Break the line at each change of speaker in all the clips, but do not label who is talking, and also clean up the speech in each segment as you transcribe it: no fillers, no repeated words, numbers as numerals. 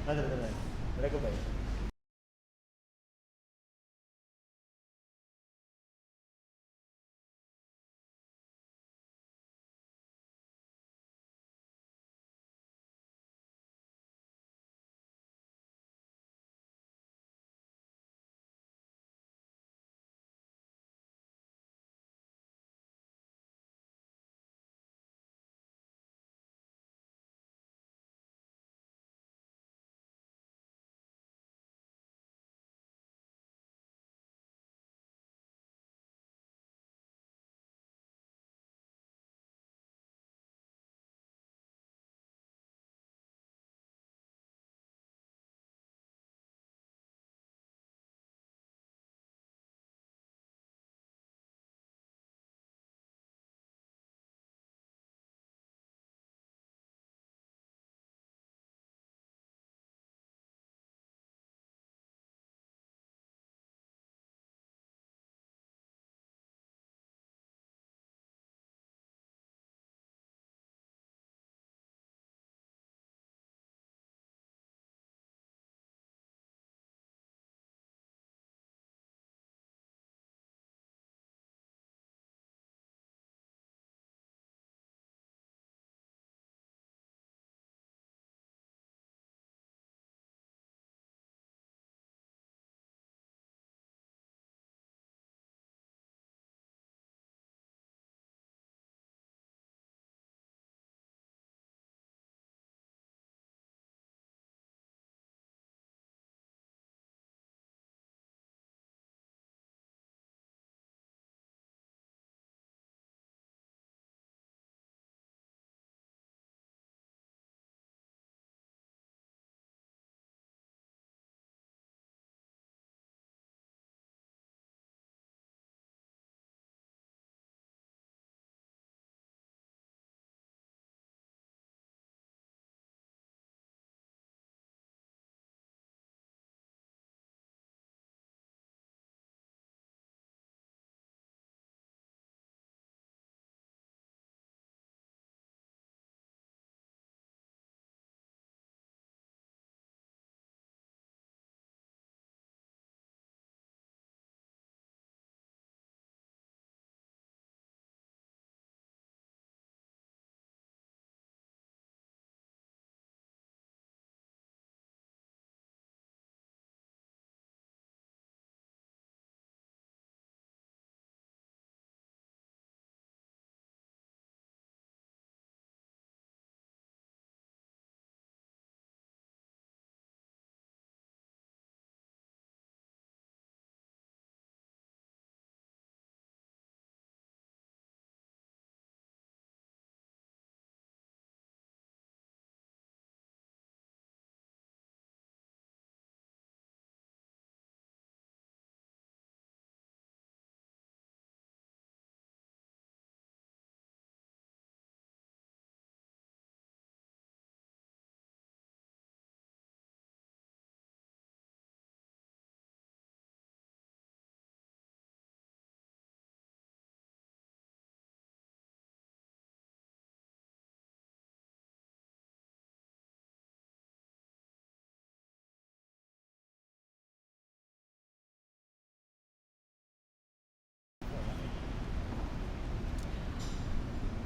Ano, ano, ano. Wala ko ba eh?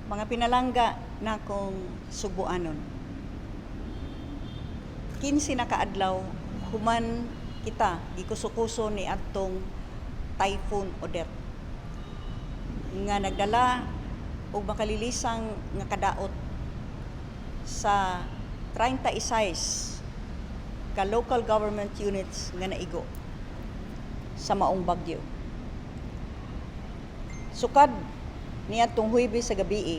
Mga pinalangga na kong Sugbuanon. 15 na kaadlaw human kita gikuso-kuso ni adtong Typhoon Odette nga nagdala og makalilisang nga kadaot sa 36 ka local government units nga naigo sa maong bagyo. Sukad niadtong Huwebes sa gabii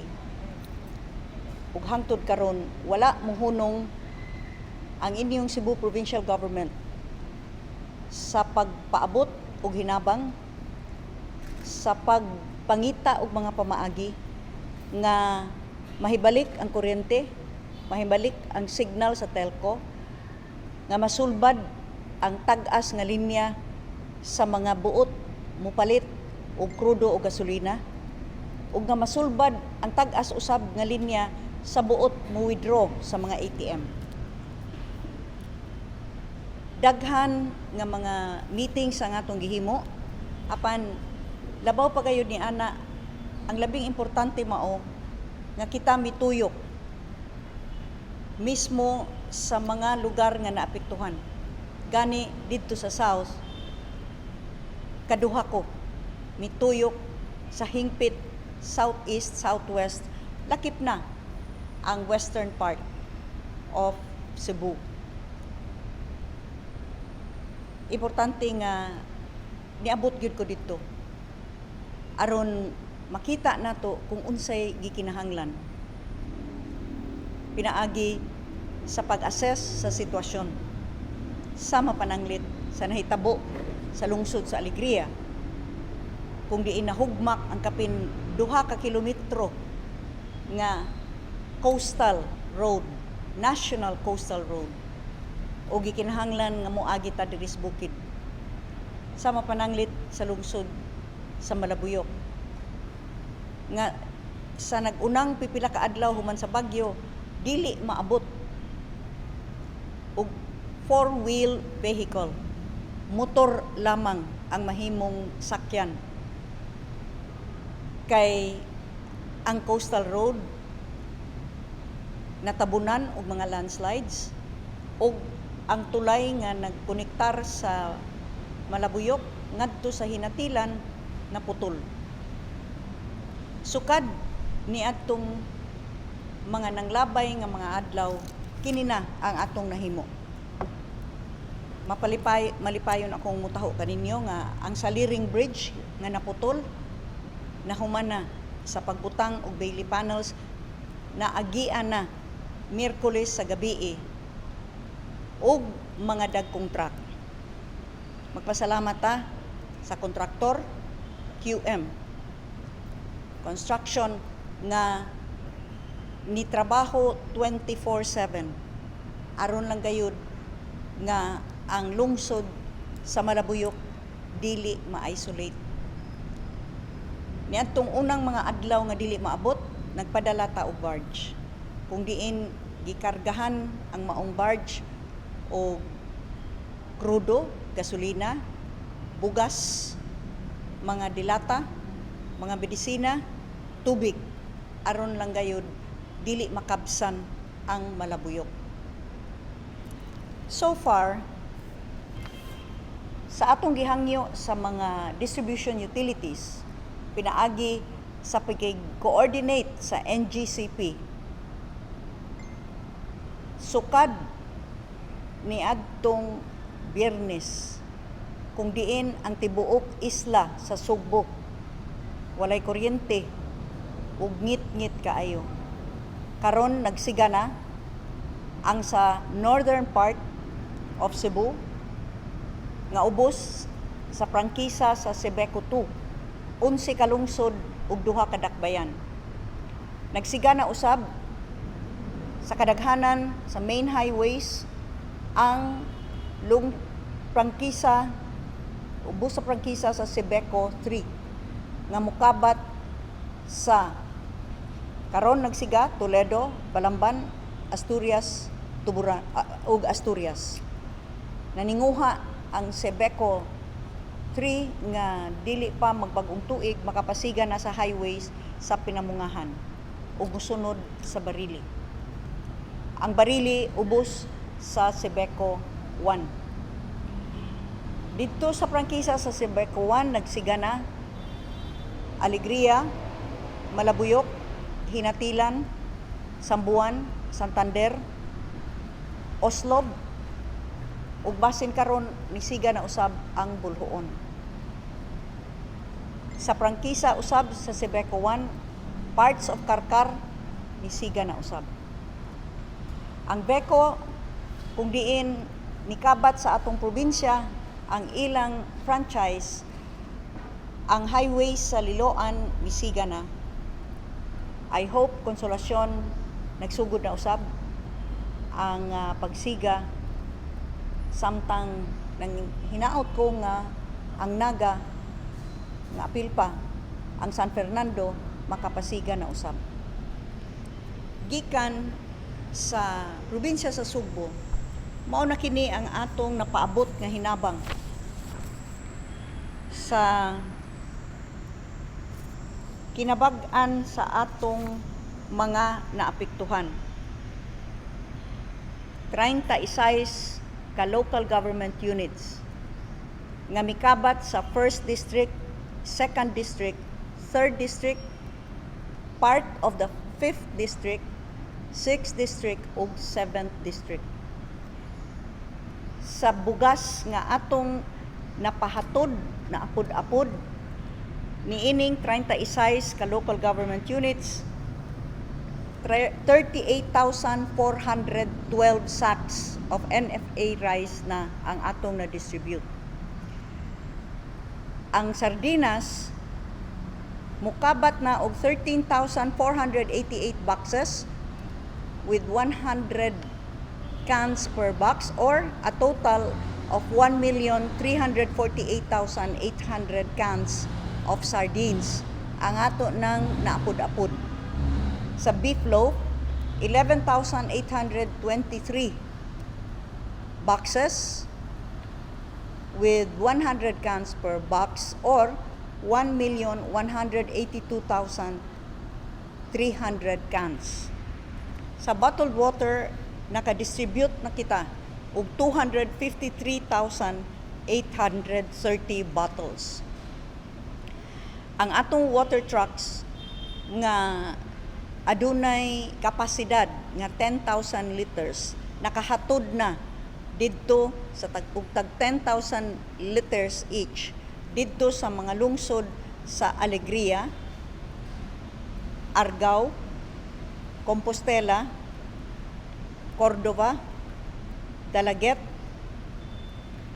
ug hangtod karon, wala mohunong ang inyong Cebu Provincial Government sa pagpaabot og hinabang, sa pagpangita og mga pamaagi nga mahibalik ang kuryente, mahibalik ang signal sa telco, nga masulbad ang tag-as nga linya sa mga buot mupalit og krudo o gasolina, ug nga masulbad ang tag-as usab nga linya sa buot mo withdraw sa mga ATM. Daghan nga mga meetings ang atong gihimo, apan labaw pa gayud ni ana, ang labing importante mao nga kita mituyok mismo sa mga lugar nga naapektuhan. Gani didto sa south, kaduha ko mituyok sa hingpit southeast, southwest, lakip na ang western part of Cebu. Importante nga niabot gyud ko didto aron makita nato kung unsay gikinahanglan pinaagi sa pag-assess sa sitwasyon sa mapananglit sa nahitabo sa lungsod sa Alegria, kung diin nahugmak ang kapin 2 ka kilometro nga coastal road, national coastal road, o gikinahanglan nga moagi ta diri sa bukid, sa mapananglit sa lungsod sa Malabuyok nga sa nag-unang pipila ka adlaw human sa bagyo, dili maabot og four-wheel vehicle, motor lamang ang mahimong sakyan kay ang coastal road natabunan og mga landslides ug ang tulay nga nagkonektar sa Malabuyok ngadto sa Hinatilan naputol. Sukad niadtong mga nanglabay nga mga adlaw, kini na ang atong nahimo. Mapalipay, malipayon akong mutaho kaninyo nga ang Saliring Bridge nga naputol, nahuman na sa pagbutang og Bailey panels, naagian na Miyerkules sa gabi og mga dagkong truck. Magpasalamat ta sa kontraktor QM Construction nga ni trabaho 24/7 aron lang gayud nga ang lungsod sa Malabuyok dili ma-isolate. Niadtong unang mga adlaw nga dili maabot, nagpadala ta og barge kung diin gikargahan ang maong barge og krudo, gasolina, bugas, mga dilata, mga medisina, tubig, aron lang gayud dili makabsan ang Malabuyok. So far, sa atong gihangyo sa mga distribution utilities, pinaagi sa pagkig-coordinate sa NGCP, sukad niadtong Biyernes, kung diin ang tibuok isla sa Sugbo walay kuryente ug ngit-ngit kaayo, karon nagsiga na ang sa northern part of Cebu nga ubos sa prangkisa sa Cebeco 2, 11 ka lungsod ug duha ka dakbayan. Nagsiga na usab sa kadaghanan sa main highways ang lung prangkisa, ubos sa prangkisa sa Cebeco 3 nga mukabat sa karon nagsiga Toledo, Balamban, Asturias, Tuburan ug Asturias. Naninguha ang Cebeco 3 nga dili pa magbag-ong tuig makapasiga na sa highways sa Pinamungahan ug mosunod sa Barili. Ang Barili ubos sa Cebeco 1. Didto sa prangkisa sa Cebeco 1, nagsiga na Alegria, Malabuyok, Hinatilan, Sambuan, Santander, Oslob, ug basin karon nisiga na usab ang Boljoon. Sa prangkisa usab sa Cebeco 1, parts of Carcar nisiga na usab. Ang Beco, kung diin nikabat sa atong probinsya ang ilang franchise, ang highway sa Liloan misiga na. I hope Consolacion nagsugod na usab ang pagsiga, samtang nang hinaot ko nga ang Naga nga apil pa ang San Fernando makapasiga na usab. Gikan sa probinsya sa Sugbo, Mao na kini ang atong napaabot nga hinabang sa kinabag-an sa atong mga naapektuhan. 36 ka local government units nga mikabat sa 1st District, 2nd District, 3rd District, part of the 5th District, 6th District ug 7th District. Sa bugas nga atong napahatod na apod-apod niining 36 ka local government units, 38,412 sacks of NFA rice na ang atong na-distribute. Ang sardinas mukabat na og 13,488 boxes with 100 cans per box or a total of 1,348,800 cans of sardines ang ato nang naapod-apod. Sa beef loaf, 11,823 boxes with 100 cans per box or 1,182,300 cans. Sa bottled water, naka-distribute na kita og 253,830 bottles. Ang atong water trucks nga adunay kapasidad nga 10,000 liters nakahatod na didto sa tag og tag 10,000 liters each didto sa mga lungsod sa Alegria, Argao, Compostela, Cordova, Dalaguete,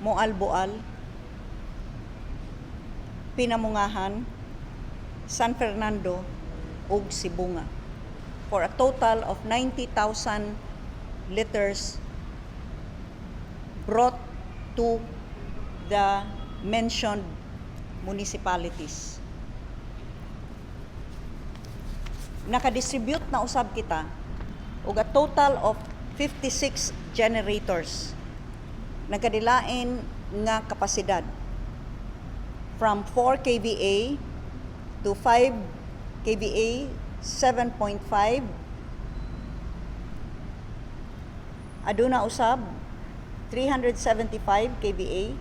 Moalboal, Pinamungahan, San Fernando ug Sibonga for a total of 90,000 liters brought to the mentioned municipalities. Nakadistribute na usab kita og a total of 56 generators, nagkadilain nga kapasidad from 4 kVA to 5 kVA, 7.5. Aduna usab 375 kVA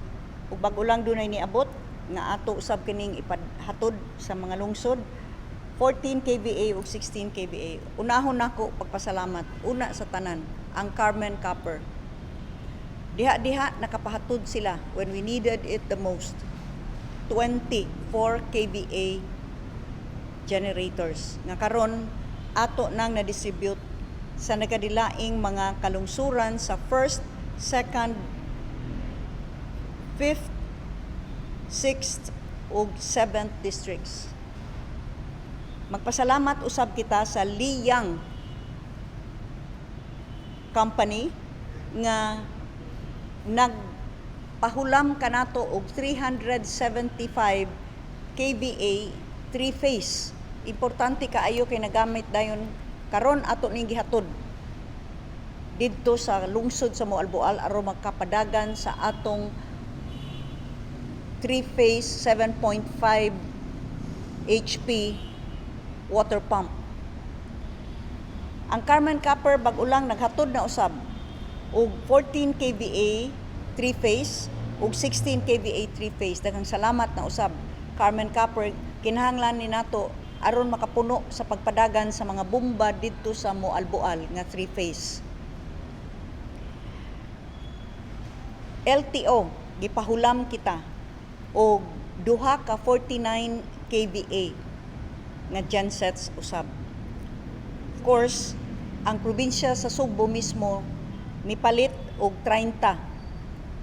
ug bag-o lang dunay niabot nga ato usab kining ipahatod sa mga lungsod, 14 kVA ug 16 kVA. Unahon nako pagpasalamat una sa tanan ang Carmen Copper. Diha-diha nakapahatod sila when we needed it the most. 24 kVA generators nga karon ato nang na-distribute sa nagkadilaing mga kalungsuran sa 1st, 2nd, 5th, 6th ug 7th districts. Magpasalamat usab kita sa Liyang Company nga nagpahulam kanato og 375 kVA three-phase. Importante kaayo kay nagamit dayon karon ato ning gihatod didto sa lungsod sa Moalboal aron makapadagan sa atong three-phase 7.5 HP water pump. Ang Carmen Copper bag-o lang naghatod na usab og 14 kVA three-phase ug 16 kVA three-phase. Daghang salamat na usab, Carmen Copper. Kinahanglan ni nato aron makapuno sa pagpadagan sa mga bomba didto sa Moalboal nga three-phase. LTO gipahulam kita og duha ka 49 kVA nga gensets usab. Of course, ang probinsya sa Sugbo mismo mipalit og 30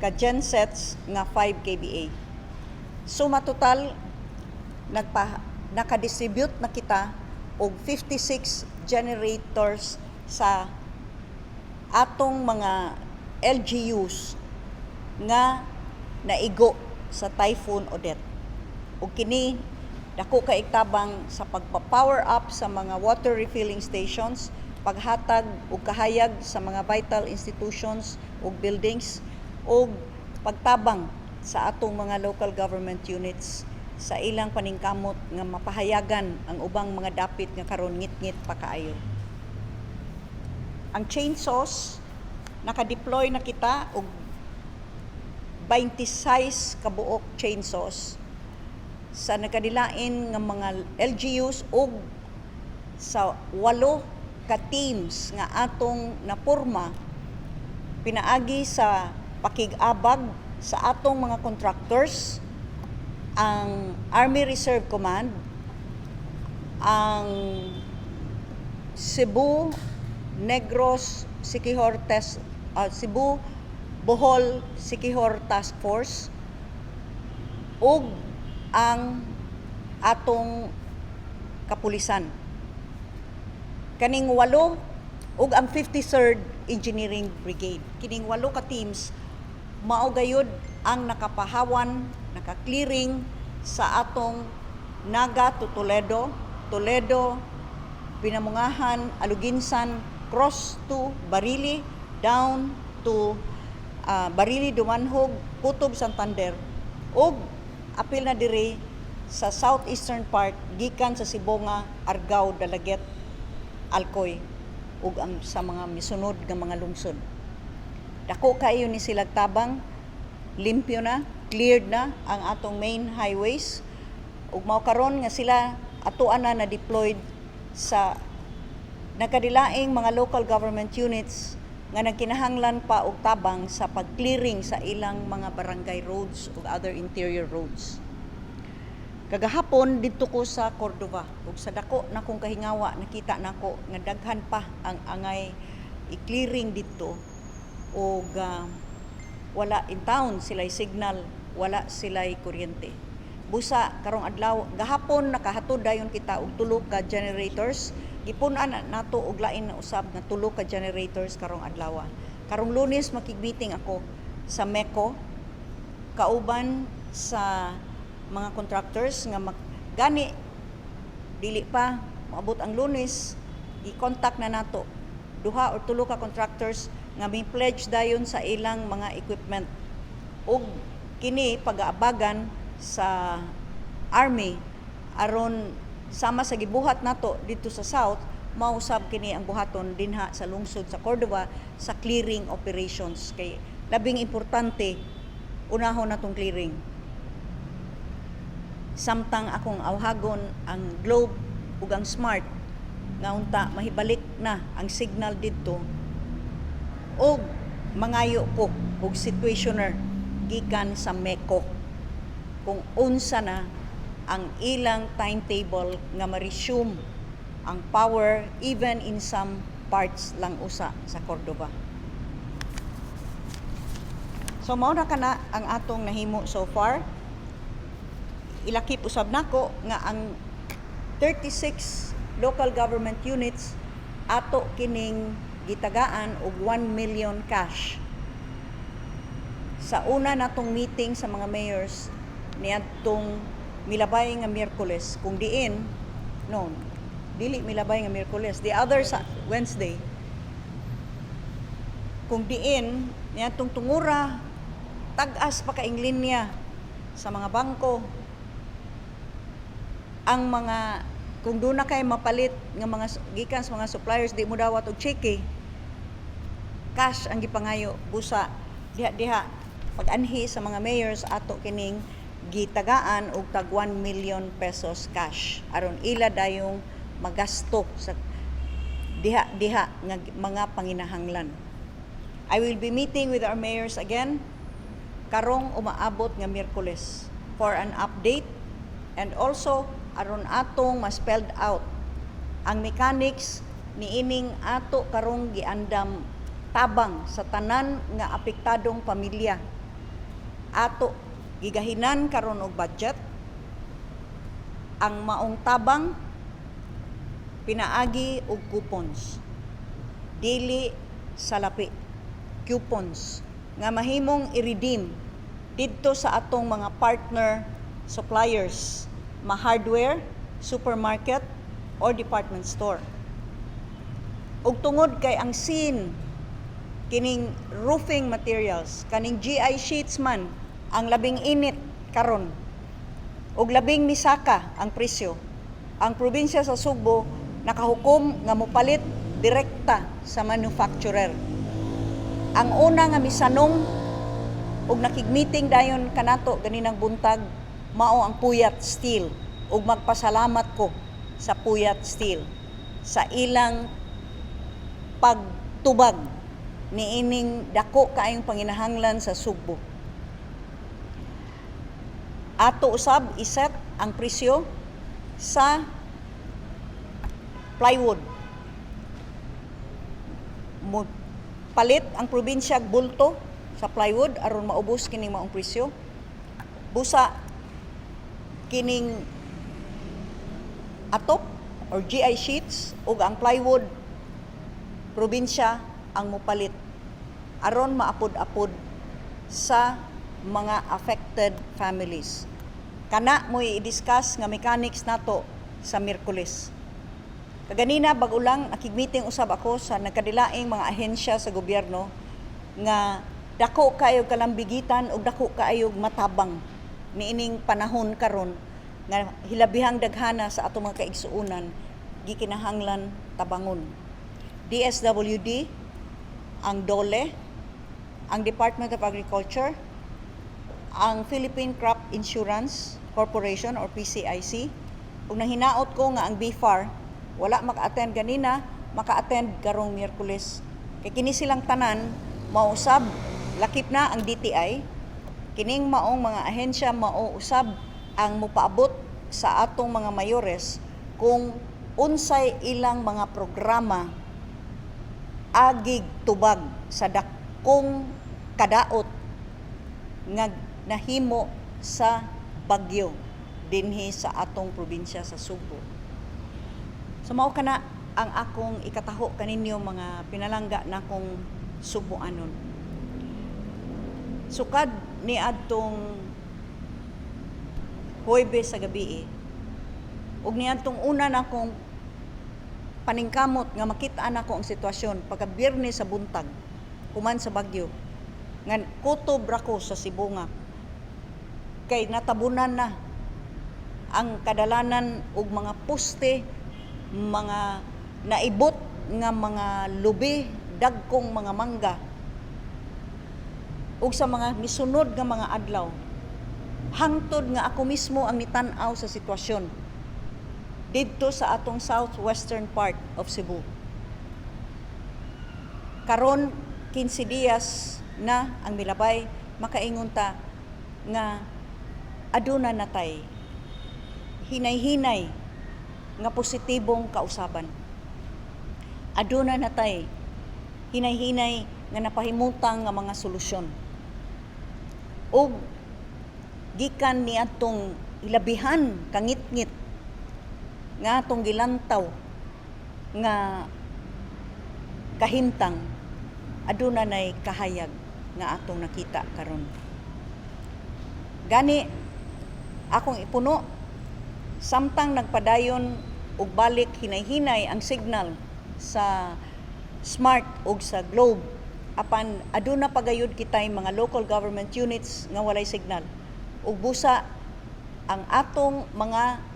ka gensets nga 5 kVA. Suma total, naka-distribute na kita og 56 generators sa atong mga LGUs nga naigo sa Typhoon Odette. Ug kini dako kay tabang sa pagpa-power up sa mga water refilling stations. paghatag og kahayag sa mga vital institutions ug buildings ug pagtabang sa atong mga local government units sa ilang paningkamot nga mapahayagan ang ubang mga dapit nga karon ngitngit pa kaayo. Ang chainsaws, naka-deploy na kita og 26 kabuok chainsaws sa nagkadilain nga mga LGUs ug sa walo ka teams nga atong naporma pinaagi sa pakig-abag sa atong mga contractors, ang Army Reserve Command, ang Cebu Negros Siquijor Test Cebu Bohol Siquijor Task Force ug ang atong kapulisan. Kaning walo ug ang 53rd Engineering Brigade. Kining walo ka teams mao gayud ang nakapahawan, naka-clearing sa atong Naga to Toledo, Toledo, Pinamungahan, Aloguinsan, cross to Barili, down to Barili, Dumanjug, Kutob, Santander, ug apil na diri sa southeastern part gikan sa Sibonga, Argao, Dalaguete, Alcoy ug ang sa mga misunod nga mga lungsod. Dako kaayo ni silag tabang, limpyo na, cleared na ang atong main highways ug mao karon nga sila atoan na na-deployed sa nakadilaing mga local government units nga nagkinahanglan pa og tabang sa pag-clearing sa ilang mga barangay roads ug other interior roads. Kagahapon didto ko sa Cordova ug sa dako na kong kahingawa, nakita nako nga daghan pa ang angay i-clearing didto ug wala in town sila'y signal, wala sila'y kuryente. Busa karong adlaw, gahapon nakahatod dayon kita og tulo ka generators. Gipun-an na nato og lain na usab nga tulo ka generators karong adlaw. Karong Lunes makig-meeting ako sa MECO kauban sa mga contractors nga gani dili pa moabot ang Lunes, i-contact na nato duha or tulo ka contractors nga may pledge dayon sa ilang mga equipment ug kini pag-aabagan sa army aron sama sa gibuhat nato didto sa south, mausab kini ang buhaton dinha sa lungsod sa Cordova sa clearing operations, kay labing importante unahon natong clearing samtang akong awhagon ang Globe ug ang Smart nga unta mahibalik na ang signal didto ug mangayo ko og situationer gikan sa MECO kung unsa na ang ilang timetable nga ma-resume ang power even in some parts lang usa sa Cordova. So mao na kana ang atong nahimo so far. Ilakip usab nako nga ang 36 local government units, ato kining gitagaan og 1 million cash. Sa una natong meeting sa mga mayors niadtong milabay nga Miyerkules, kung diin, no, dili milabay nga Miyerkules, the other sa Wednesday, kung diin niadtong tungura tag-as pa kaing linya sa mga bangko, ang mga kung doon na kay mapalit nga mga gikan sa mga suppliers, di mo dawat og cheque, cash ang gipangayo. Busa diha diha pag-anhi sa mga mayors, ato kining gitagaan og tag 1 million pesos cash aron ila dayong magasto sa diha diha nga mga panginahanglan. I will be meeting with our mayors again karong umaabot nga Miyerkules for an update and also aron atong ma-spelled out ang mechanics niining ato karong giandam tabang sa tanan nga apektadong pamilya. Ato gigahinan karon og budget ang maong tabang pinaagi og coupons, dili salapi, coupons nga mahimong i-redeem didto sa atong mga partner suppliers, ma hardware, supermarket or department store. Ug tungod kay ang scene kining roofing materials, kaning GI sheets man ang labing init karon ug labing misaka ang presyo, ang probinsya sa Sugbo nakahukom nga mopalit direkta sa manufacturer. Ang una nga misanong ug nakig-meeting dayon kanato ganinang buntag mao ang Puyat Steel, ug magpasalamat ko sa Puyat Steel sa ilang pagtubag niining dako kaayong panginahanglan sa Sugbo. Ato usab iset ang presyo sa plywood. Mo palit ang probinsya bulto sa plywood aron maubos kining maong presyo. Busa kining atop or GI sheets ug ang plywood, probinsya ang mopalit aron maapod-apod sa mga affected families. Kana mo i-discuss nga mechanics nato sa Miyerkules. Kaganina bag-o lang nakig-meeting usab ako sa nagkadilaing mga ahensya sa gobyerno nga dako kaayo kalambigitan ug dako kaayo matabang niining panahon karon nga hilabihang daghana sa atong mga kaigsuonan gikinahanglan tabangon. DSWD, ang DOLE, ang Department of Agriculture, ang Philippine Crop Insurance Corporation or PCIC, ug nanghinaot ko nga ang BFAR, wala maka-attend ganina, maka-attend karong Miyerkules. Kay kini silang tanan mausab, lakip na ang DTI, kining maong mga ahensya mao usab ang mopaabot sa atong mga mayores kung unsay ilang mga programa agig tubag sa dakong kadaot nga nahimo sa bagyo dinhi sa atong probinsya sa Sugbo. So mao kana ang akong ikataho kaninyo, mga pinalangga nakong Sugboanon. Sukad ni adtong Huwebes sa gabi ug niadtong una nakong paningkamot nga makita nako ang sitwasyon pagka Biyernes sa buntag human sa bagyo, nga kutob ra ko sa Sibonga kay natabunan na ang kadalanan og mga poste, mga naibot nga mga lubi, dagkong mga mangga. Ug sa mga misunod nga mga adlaw hangtod nga ako mismo ang nitan-aw sa sitwasyon didto sa atong southwestern part of Cebu. Karon 15 dias na ang milabay, makaingon ta nga aduna natay hinay-hinay nga positibong kausaban. Aduna natay hinay-hinay nga napahimutang nga mga solusyon. Ug gikan niadtong ilabihan kangitngit nga atong gilantaw nga kahimtang, aduna nay kahayag nga atong nakita karon. Gani akong ipuno, samtang nagpadayon og balik hinay-hinay ang signal sa Smart ug sa Globe, apan aduna pagayod kitay mga local government units nga walay signal, ug busa ang atong mga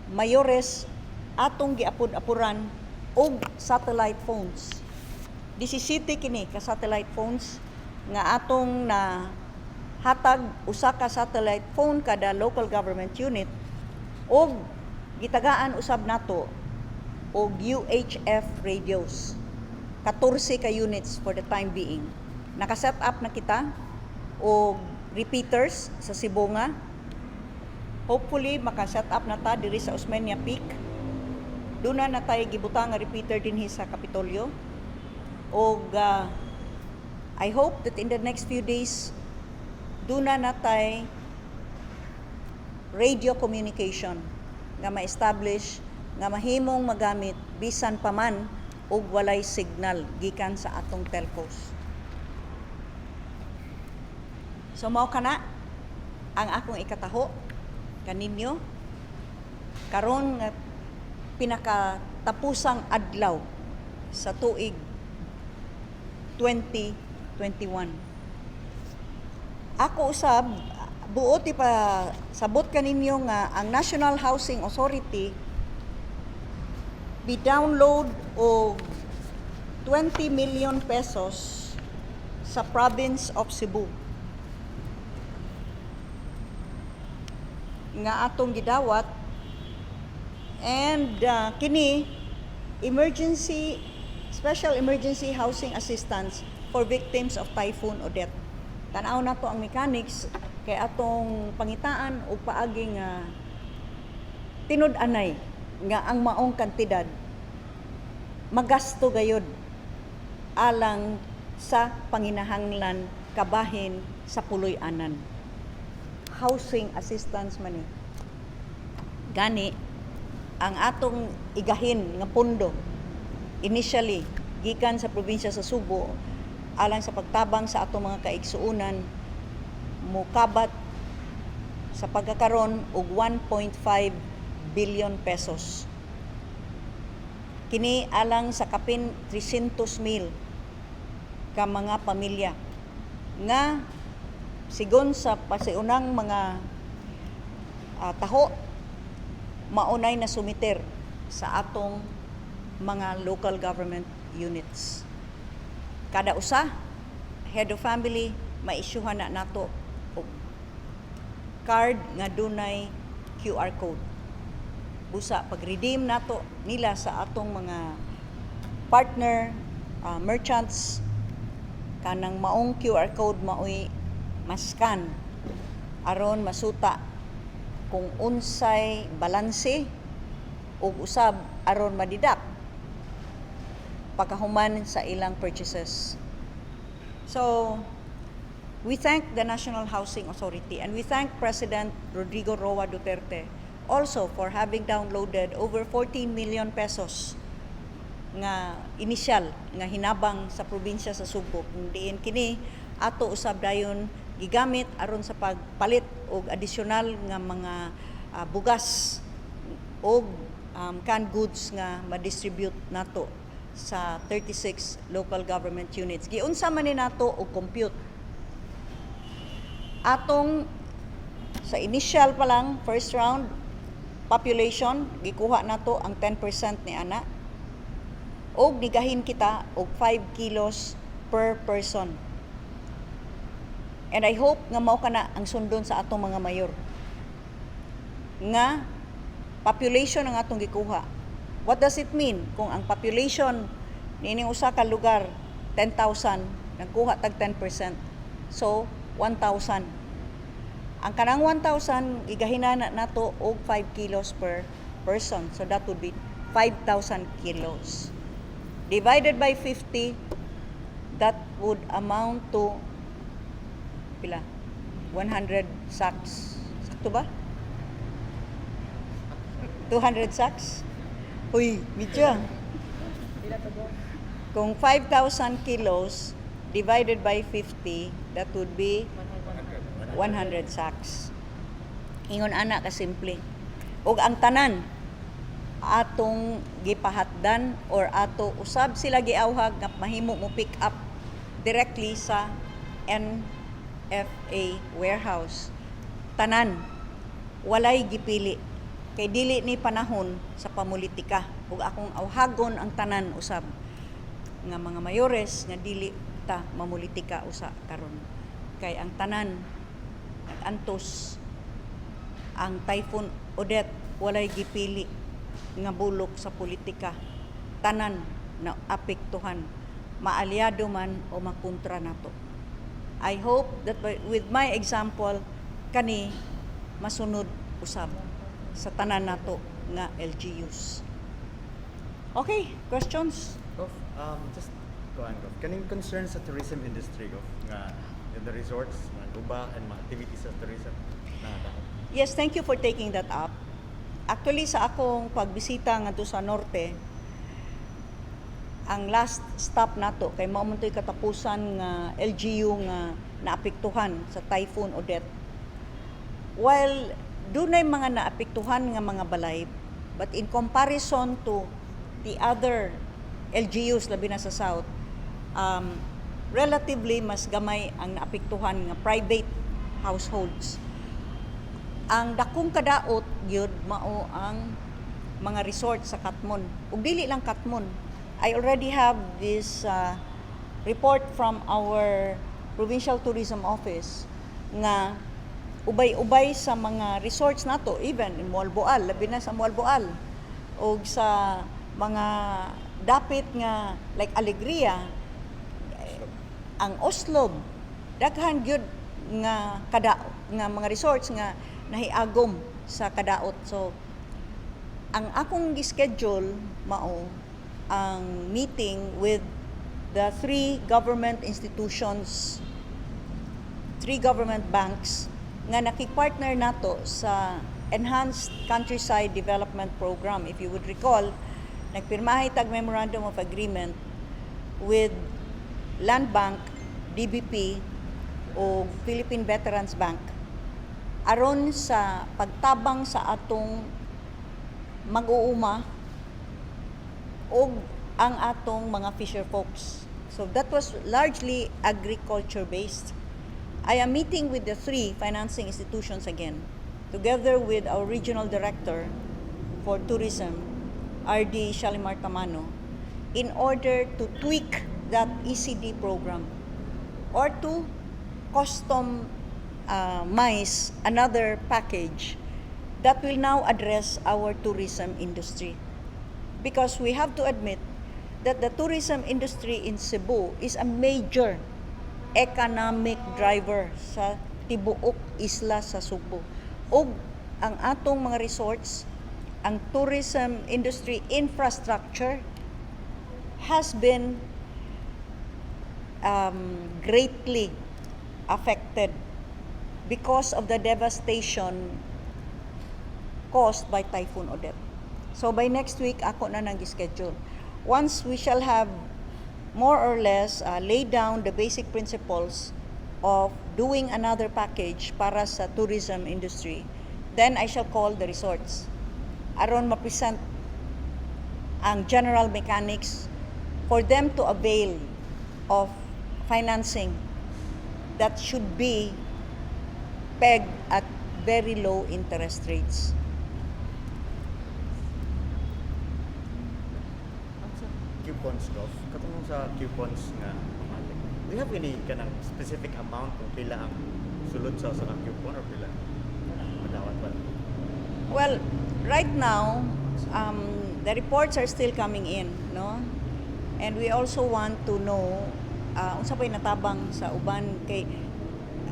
mayores atong giapod-apuran og satellite phones. 17 kini ka satellite phones nga atong na hatag, usa ka satellite phone kada local government unit, ug gitagaan usab nato og UHF radios. 14 ka units for the time being. Naka-set up na kita og repeaters sa Sibonga. Hopefully maka-set up na ta diri sa Osmeña Peak. Duna na tay gibutang nga repeater dinhi sa Kapitolyo. Og I hope that in the next few days duna na tay radio communication nga ma-establish nga mahimong magamit bisan pa man og walay signal gikan sa atong telcos. So mao kana ang akong ikataho kaninyo karon nga pinakatapusang adlaw. sa tuig 2021. Ako usab buot ipasabot kaninyo nga ang National Housing Authority bi-download og 20 million pesos sa province of Cebu nga atong gidawat, and kini emergency, special emergency housing assistance for victims of Typhoon Odette. Tan-aw nato ang mechanics kay atong pangitaan og paagi nga tinud-anay nga ang maong kantidad magasto gayod alang sa panginahanglan kabahin sa puloy-anan. Housing assistance man ni. Gani ang atong igahin nga pondo initially gikan sa probinsya sa Subo alang sa pagtabang sa atong mga kaigsuonan mukabat sa pagkakaron og 1.5 billion pesos. Kini alang sa kapin 300 mil ka mga pamilya nga sigon sa pasiunang mga taho maunay na sumiter sa atong mga local government units. Kada usa head of family maisyuhan na nato og card nga dunay QR code. Busa pag-redeem nato nila sa atong mga partner merchants, kanang maong QR code maoy maskan aron masuta kung unsay balanse ug usab aron ma-deduct pagkahuman sa ilang purchases. So, we thank the National Housing Authority and we thank President Rodrigo Roa Duterte also for having downloaded over 14 million pesos nga inisyal nga hinabang sa probinsya sa Sugbo, kung diin kini ato usab dayon gigamit aron sa pagpalit og adisyonal nga mga bugas og canned goods nga ma-distribute nato sa 36 local government units. Giunsa man ni nato og compute atong sa initial pa lang, first round population, gikuha nato ang 10% ni ana og nigahin kita og 5 kilos per person. And I hope nga mao kana ang sundon sa atong mga mayor. Nga population ang atong gikuha. What does it mean kung ang population niining usa ka lugar 10,000, nagkuha tag 10%? So 1,000. Ang kanang 1,000 igahina na nato og 5 kilos per person. So that would be 5,000 kilos. Divided by 50, that would amount to pila? 100 sacks. Sakto ba? 200 sacks? Uy, medyo. Kung 5,000 kilos divided by 50, that would be 100 sacks. Ingon ana ka simple. Ug ang tanan atong gipahatdan or ato usab sila giawhag nga mahimo mo pick up directly sa NFA warehouse. Tanan, walay gipili kay dili ni panahon sa pamulitika, ug akong awhagon ang tanan usab nga mga mayores nga dili ta mamulitika usa karon kay ang tanan nag-antos. Ang Typhoon Odette, walay gipili nga bulok sa politika. Tanan na apektuhan, maalyado man o makontra nato. I hope that with my example kani masunod usab sa tanan nato nga LGUs. Okay, questions?
Gov, just go on, Gov. Kaning concern sa tourism industry, Gov, nga in the resorts, mga guba, and mga activities sa tourism na dapat.
Yes, thank you for taking that up. Actually, sa akong pagbisita ngadto sa norte, ang last stop nato kay mao man to'y katapusan nga LGU nga naapektuhan sa Typhoon Odette. While dunay mga naapektuhan nga mga balay, but in comparison to the other LGUs, labi na sa south, relatively mas gamay ang naapektuhan nga private households. Ang dakong kadaot gyud mao ang mga resort sa Katmon. Ug dili lang Katmon. I already have this report from our Provincial Tourism Office nga ubay-ubay sa mga resorts nato, even in Moalboal, labi na sa Moalboal ug sa mga dapit nga like Alegria, ang Oslob, daghan gyud nga kada nga mga resorts nga nahiagom sa kadaot. So ang akong gi-schedule mao ang meeting with the three government institutions, three government banks nga nakigpartner nato sa Enhanced Countryside Development Program. If you would recall, nagpirmahay tag memorandum of agreement with Land Bank, DBP o Philippine Veterans Bank aron sa pagtabang sa atong mag-uuma og ang atong mga fisher folks. So that was largely agriculture based. I am meeting with the three financing institutions again, together with our regional director for tourism, RD Shalimar Tamano, in order to tweak that ECD program or to customize another package that will now address our tourism industry. Because we have to admit that the tourism industry in Cebu is a major economic driver sa tibuok isla sa Sugbo. Ug ang atong mga resorts, ang tourism industry infrastructure has been greatly affected because of the devastation caused by Typhoon Odette. So by next week, ako na nang schedule. Once we shall have more or less laid down the basic principles of doing another package para sa tourism industry, then I shall call the resorts aron ma-present ang general mechanics for them to avail of financing that should be pegged at very low interest rates.
Ang sa coupons, Gov, katong sa coupons nga mamalik, do you have any kanang specific amount kung pila ang sulod sa usa ka coupon or pila madawat ba?
Well, right now, the reports are still coming in, no? And we also want to know unsa pa'y natabang sa uban kay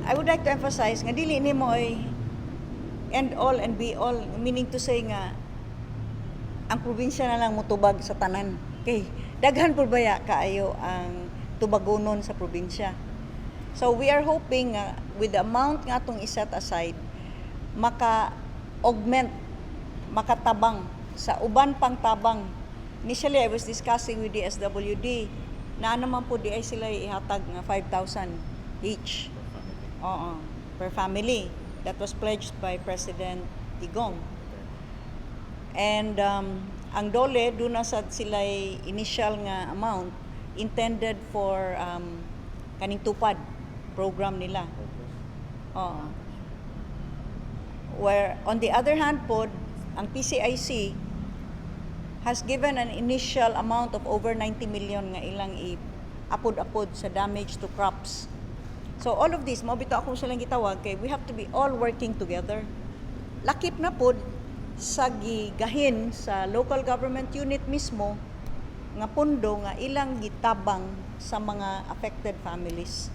I would like to emphasize nga dili nimo ay end all and be all, meaning to say nga ang probinsya na lang mutubag sa tanan kay daghan pud baya kaayo ang tubagonon sa probinsya. So we are hoping nga with the amount nga atong iset aside, maka augment, makatabang sa uban pang tabang. Initially, I was discussing with the DSWD na ano man po di ay sila ihatag nga 5,000 each.
Per family?
Oo, per family. That was pledged by President Digong. And ang DOLE, duna sad sila initial nga amount intended for kaning TUPAD program nila. Oo. Where on the other hand pod, ang PCIC has given an initial amount of over 90 million nga ilang i-apod-apod sa damage to crops. So all of this, mao bitaw akong silang gitawag kay we have to be all working together. Lakip na pod sa gigahin sa local government unit mismo nga pundo nga ilang gitabang sa mga affected families.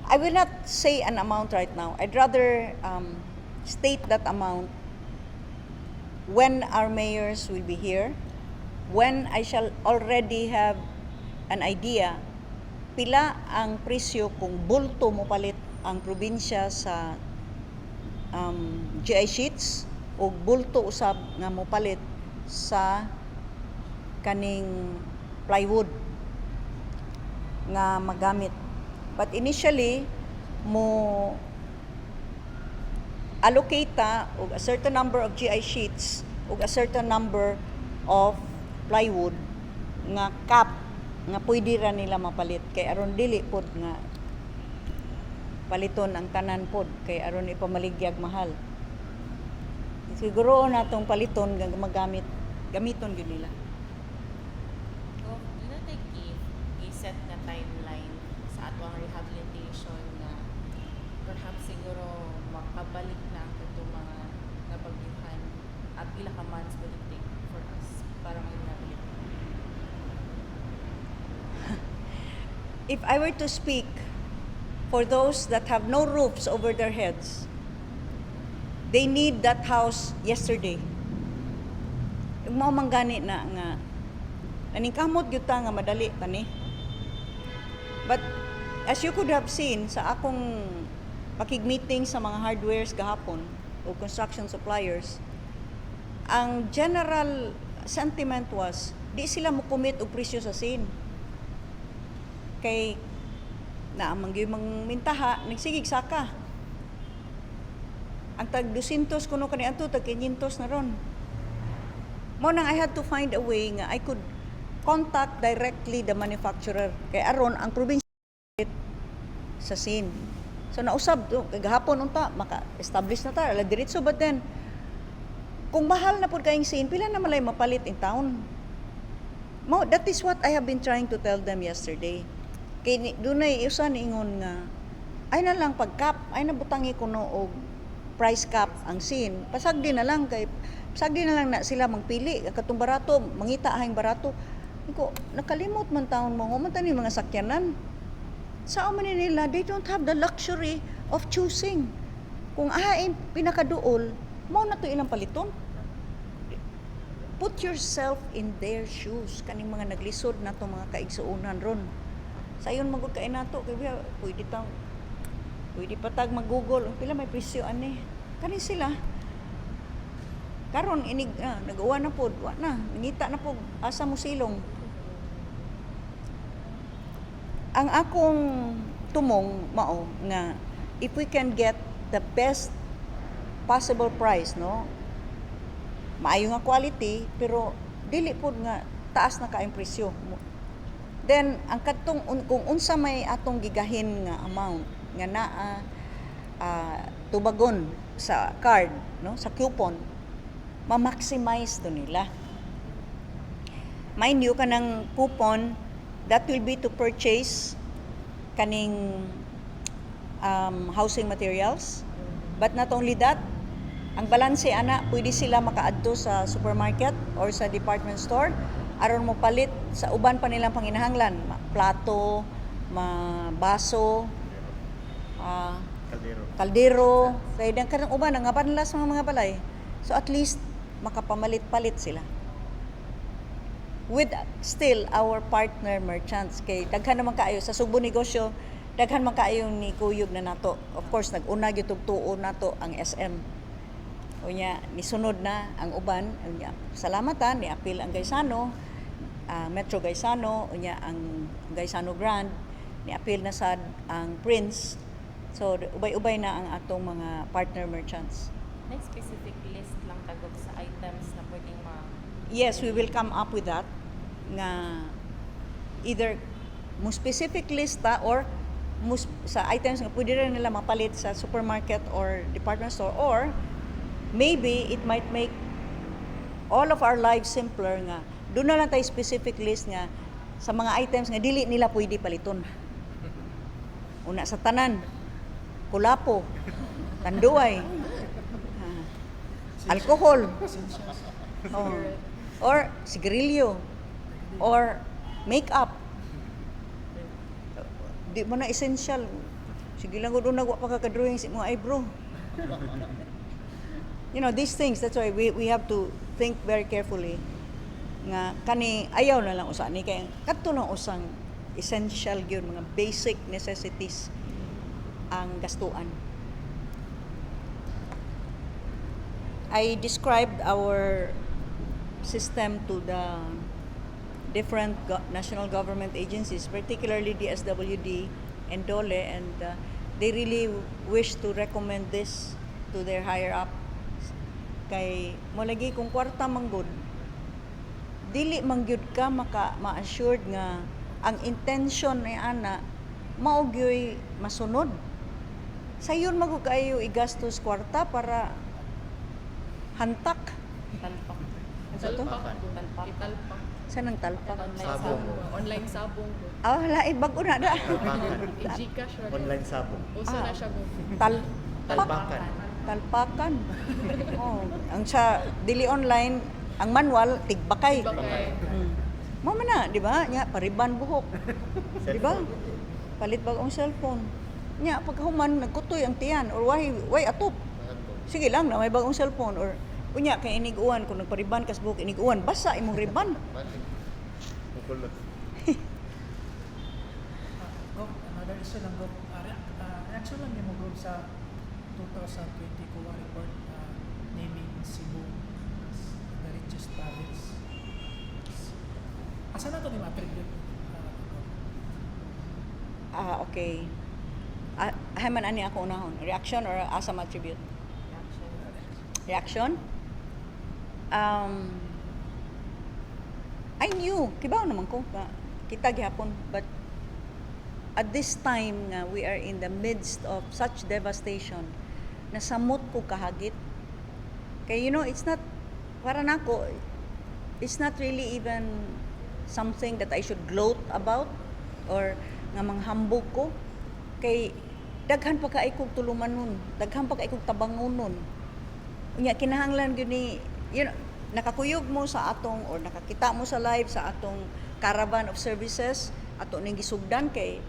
I will not say an amount right now. I'd rather state that amount when our mayors will be here, when I shall already have an idea pila ang presyo kung bulto mo palit ang probinsya sa GI sheets o bulto usab nga mo palit sa kaning plywood nga magamit. But initially, mo allocate ta og a certain number of GI sheets ug a certain number of plywood. Nga cap nga pwede ra nila mapalit kay aron dili pod nga paliton ang tanan pod kay aron ipamaligyag mahal. Siguro natong paliton nga magamit gamiton gyud nila.
Gov, do not they give a set na timeline sa atoang rehabilitation na perhaps siguro makabalik na ang katong mga nabagyuhan at pila ka months would it take for us para mag-rehabilitate?
If I were to speak for those that have no roofs over their heads, they need that house yesterday. Mao man gani na nga naningkamot gyud ta nga madali pa ni. But as you could have seen sa akong pakig-meeting sa mga hardwares gahapon o construction suppliers, ang general sentiment was di sila mo commit og presyo sa scene kay naa man gyud mang mintaha, nagsigig saka. Ang tag 200 kuno kani adto, tag 500 na ron. Mao nang I had to find a way nga I could contact directly the manufacturer kay aron ang probinsya sa scene. So nausab to kagahapon unta maka-establish na ta ala diretso, but then kung mahal na pud kayong scene, pila na malay mapalit in town? Mao that is what I have been trying to tell them yesterday. Kay dunay usa niingon nga ay na lang pag-cap, ay na butangi kuno og price cap ang scene. Pasagdi na lang kay pasagdi na lang na sila magpili katong barato, mangita ahing barato. Ko nakalimot man taon mo, man tani mga sakyanan. Sa man ni nila, they don't have the luxury of choosing. Kung ahain pinakaduol, mao na to ilang paliton. Put yourself in their shoes, kaning mga naglisod na to, mga kaigsuonan ron. Sayon magud kay nato kay pwede tang pwede pa tag mag-Google pila may presyo ani. Kani sila karon inig nag-uwan na pod, wa na nangita na pod asa mo silong. Ang akong tumong mao nga if we can get the best possible price, no, maayo nga quality pero dili pod nga taas na kaayong presyo, then ang kadtong kung unsa may atong gigahin nga amount nga naa tubagon sa card, no, sa coupon, ma-maximize to nila. Mind you, kanang coupon, that will be to purchase kaning housing materials, but not only that, ang balanse ana pwede sila makaadto sa supermarket or sa department store aron mo palit sa uban pa nilang panginahanglan, plato, ma baso,
Kaldero.
Kaldero, kay dang kanang uban ang banlas mga balay. So at least makapamalit-palit sila with still our partner merchants kay daghan naman kaayo sa Sugbo Negosyo, daghan man kaayo ni kuyog na nato. Of course, nag-una gyud og tuo nato ang SM. Unya nisunod na ang uban. Unya salamat ha, ni apil ang Gaisano, Metro Gaisano, unya ang Gaisano Grand, ni apil na sad ang Prince. So ubay-ubay na ang atong mga partner merchants.
Next, specific list lang tagog sa items na pwedeng ma
Yes, we will come up with that nga either mo specific lista or mo sa items nga pwede rin nila mapalit sa supermarket or department store, or maybe it might make all of our lives simpler nga doon na lang tayo specific list nga sa mga items nga dili nila pwede paliton. Una sa tanan, kulapo, tanduay, alcohol. Oh. Or sigarilyo. Or makeup. Di mo na essential. Sige lang gud una, wa pa ka drawing sa mga eyebrow. These things, that's why we have to think very carefully nga kani ayaw na lang usa ni kay kadto lang usang essential gyud, mga basic necessities ang gastuan. I described our system to the different national government agencies, particularly DSWD and DOLE, and they really wish to recommend this to their higher up. Kay mo lagi kung kwarta man gud, Dili man gyud ka maka ma-assured nga ang intention ni ana mao gyoy masunod. Sayon man gud kaayo igastos kwarta para hantak.
Talpak.
Ano to?
Talpak.
Talpak.
Italpak.
Sa nang talpak?
Online
Sabong.
sabong.
Online sabong ko.
Ah, lain bag-o na da.
Talpakan.
I-Gcash ra.
Online sabong.
Uso
Ah.
na siya, Gov.
Talpakan.
Talpakan. Oh, ang sa dili online, ang manual tigbakay.
Tigbakay.
Mao man na, di ba? Nya pariban buhok. Di ba?
Cellphone.
Palit bag-ong cellphone. Nya pagkahuman nagkutoy ang tiyan or why atop. Sige lang na may bagong cellphone or unya kay iniguan kung nagpariban kas buhok, iniguan basa imong riban.
Mukulot.
Gov, another issue lang, Gov. Reaction lang nimo, Gov, sa 2020 COA report naming Cebu as the richest province. Asa na to nimo attribute, Gov?
Ah, okay. Ah, hay man ani ako unahon. Reaction or asa ma-attribute?
Reaction.
Reaction? I knew, kibaw naman ko, ba, kita gihapon, but at this time nga we are in the midst of such devastation, nasamot ko kahagit. Kay it's not, para nako, it's not really even something that I should gloat about or nga manghambog ko. Kay daghan pa kay kog tulumanon, daghan pa kay kog tabangonon. Unya kinahanglan gyud ni nakakuyog mo sa atong or nakakita mo sa live sa atong caravan of services ato ning gisugdan kay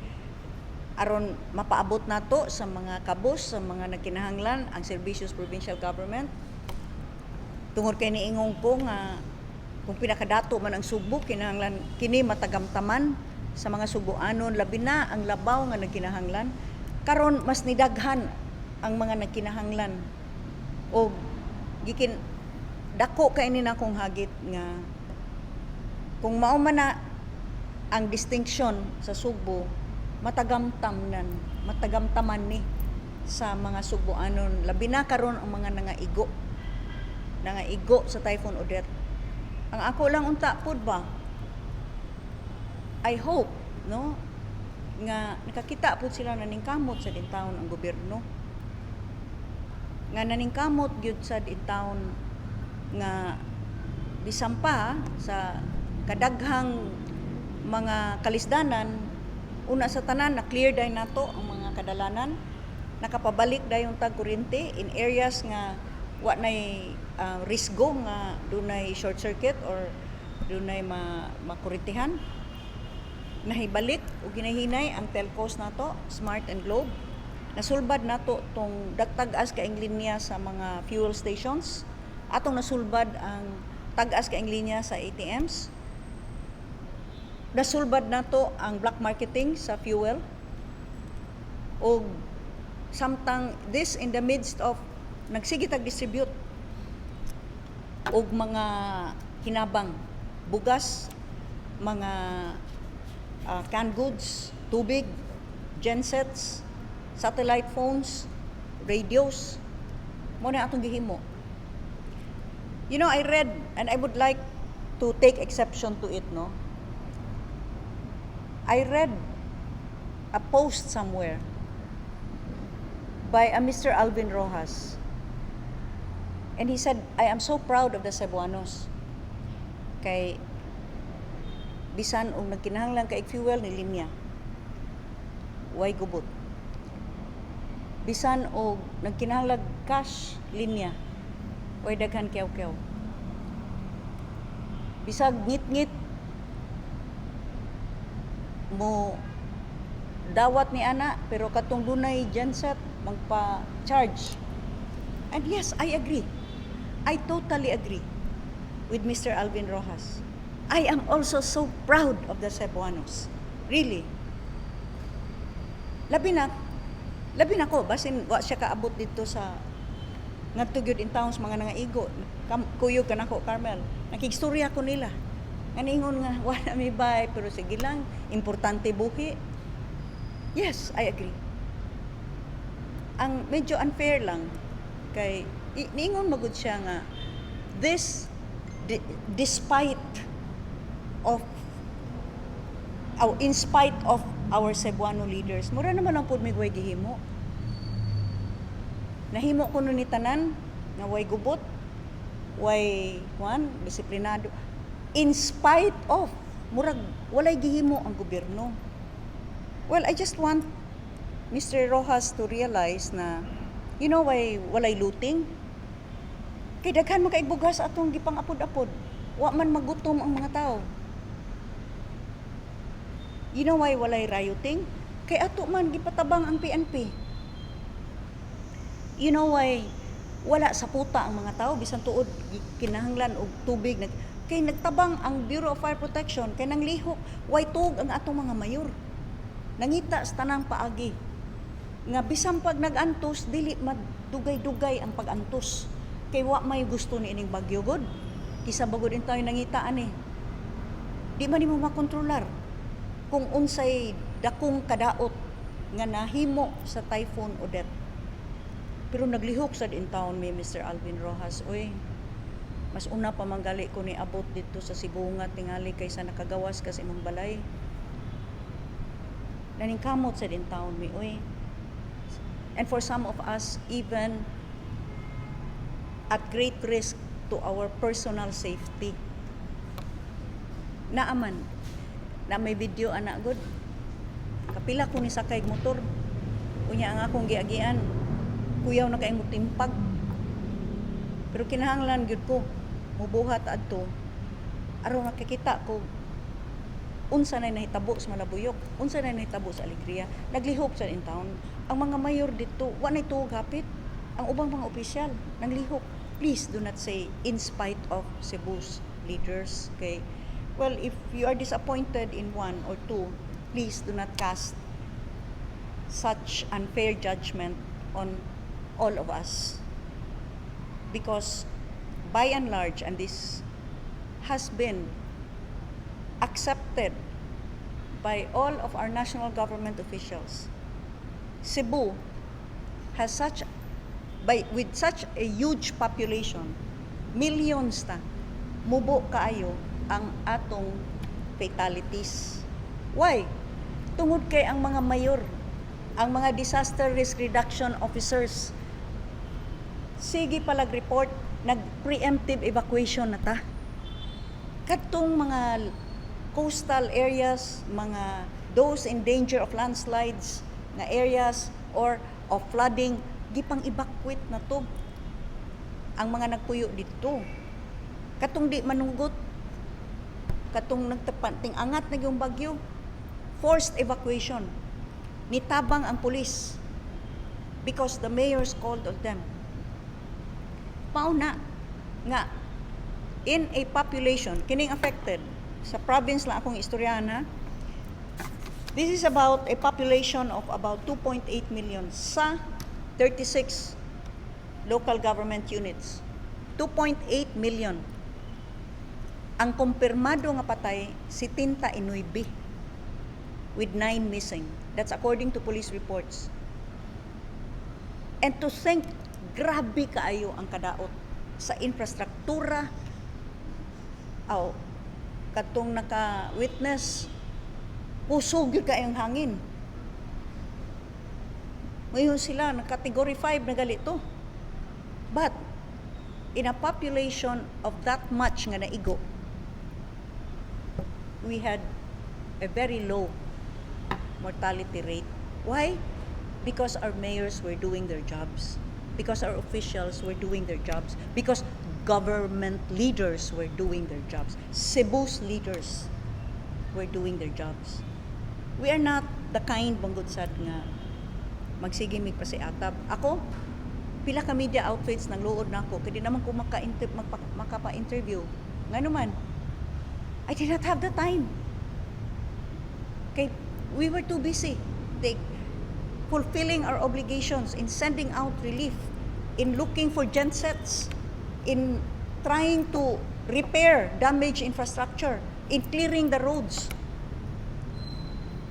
aron mapaabot nato sa mga kabus, sa mga nagkinahanglan ang serbisyo sa provincial government, tungod kay niingong ko nga kung pinakadato man ang Sugbo, kinahanglan kini matagamtaman sa mga Subuanon, labi na ang labaw nga nagkinahanglan. Karon mas nidaghan ang mga nagkinahanglan og gikin dako kay ni nakong hagit nga kung mao man na ang distinction sa Sugbo, matagamtam nan matagamtaman ni sa mga Sugboanon, labi na karon ang mga nangaigo sa Typhoon Odette. Ang ako lang unta pud ba, I hope, no, nga nakakita pud sila naningkamot sa taon ang gobyerno, nga naningkamot gyud sa taon nga bisan pa sa kadaghang mga kalisdanan. Una sa tanan, na clear day nato ang mga kadalanan, nakapabalik dayon tag kuryente in areas nga wa nay risgo nga dunay short circuit or dunay makurintihan. Nahibalik og ginahinay ang telcos nato, Smart and Globe. Nasulbad nato tong dagtag-as kaing linya sa mga fuel stations. Atong nasulbad ang tag-as kaing linya sa ATMs. Nasulbad nato ang black marketing sa fuel. Og samtang this in the midst of nagsige tag distribute og mga hinabang, bugas, mga canned goods, tubig, gensets, satellite phones, radios. Mao na atong gihimo. I read and I would like to take exception to it, no? I read a post somewhere by a Mr. Alvin Rojas. And he said, "I am so proud of the Cebuanos. Kay bisan og nagkinahanglan kay fuel ni linya. Way gubot. Bisan og nagkinahanglan cash, linya. Way daghan kiyaw-kiyaw. Bisag ngit-ngit mo dawat ni ana, pero katong dunay genset magpa-charge." And yes, I agree. I totally agree with Mr. Alvin Rojas. I am also so proud of the Cebuanos. Really. Labi na ko, basin wa siya kaabot dito sa ngadto gyud in towns, mga nangaigo. Kam, kuyog ka nako, Carmel. Nakigstorya ko nila. Nga ningon nga wala mi bay, pero sige lang, importante buhi. Yes, I agree. Ang medyo unfair lang kay niingon magud siya nga this despite of oh, in spite of our Cebuano leaders. Mura naman ang pud mig way gihimo. Nahimo kuno ni tanan nga way gubot, way kuan, disiplinado. In spite of, murag walay gihimo ang gobyerno. Well, I just want Mr. Rojas to realize na you know why walay looting? Kay daghan man kay bugas atong gipang-apod-apod. Wa man magutom ang mga tao. You know why walay rioting? Kay ato man gipatabang ang PNP. You know why wala sa puta ang mga tao bisan tuod kinahanglan og tubig nag kay nagtabang ang Bureau of Fire Protection, kay nanglihok, way tuog ang atong mga mayor. Nangita sa tanang paagi nga bisan pag nag-antos, dili madugay-dugay ang pag-antos kay wa may gusto ni ining bagyo gud. Kisa bagod in tayo nangita ani, di man nimo makontrolar kung unsay dakong kadaot nga nahimo sa Typhoon Odette. Pero naglihok sad in town mi, Mr. Alvin Rojas, oy. Mas una pa manggali ko ni abot dito sa Sibonga tingali kaysa nakagawas ka sa imong balay. Naningkamot sad in town mi, oy. And for some of us, even at great risk to our personal safety. Naaman na may video ana gud. Kapila ko ni sakay og motor. Unya ang akong giagian, kuyaw na kay mo timpag. Pero kinahanglan gyud ko mubuhat adto aron nakakita ko unsa nay nahitabo sa Malabuyok, unsa nay nahitabo sa Alegria. Naglihok sa in town. Ang mga mayor dito, wa nay tuog hapit. Ang ubang mga opisyal, nanglihok. Please do not say "in spite of Cebu's leaders." Okay? Well, if you are disappointed in one or two, please do not cast such unfair judgment on all of us. Because by and large, and this has been accepted by all of our national government officials, Cebu has such by with such a huge population, millions ta, mubo kaayo ang atong fatalities. Why? Tungod kay ang mga mayor, ang mga disaster risk reduction officers, sige palag report, nag-preemptive evacuation na ta. Katong mga coastal areas, mga those in danger of landslides na areas or of flooding, gipang evacuate na to ang mga nagpuyo dito. Katong di manunggot, katong nagtapanting angat na yung bagyo, forced evacuation. Nitabang ang pulis because the mayors called on them. Mao na nga in a population kining affected sa province lang akong istoryahan ha. This is about a population of about 2.8 million sa 36 local government units. 2.8 million. Ang kumpirmado nga patay, 79 with 9 missing. That's according to police reports. And to think, grabe kaayo ang kadaot sa infrastruktura. Aw, katong naka-witness, kusog gyud kaayo ang hangin. Ngayon sila, na category 5 na gali to. But, in a population of that much nga naigo, we had a very low mortality rate. Why? Because our mayors were doing their jobs. Because our officials were doing their jobs. Because government leaders were doing their jobs. Cebu's leaders were doing their jobs. We are not the kind banggod sad nga magsige mig pasiatab. Ako, pila ka media outfits nang luod nako kay di naman ko makapa-interview. Ngano man, I did not have the time. Kay we were too busy fulfilling our obligations in sending out relief, in looking for gensets, in trying to repair damaged infrastructure, in clearing the roads,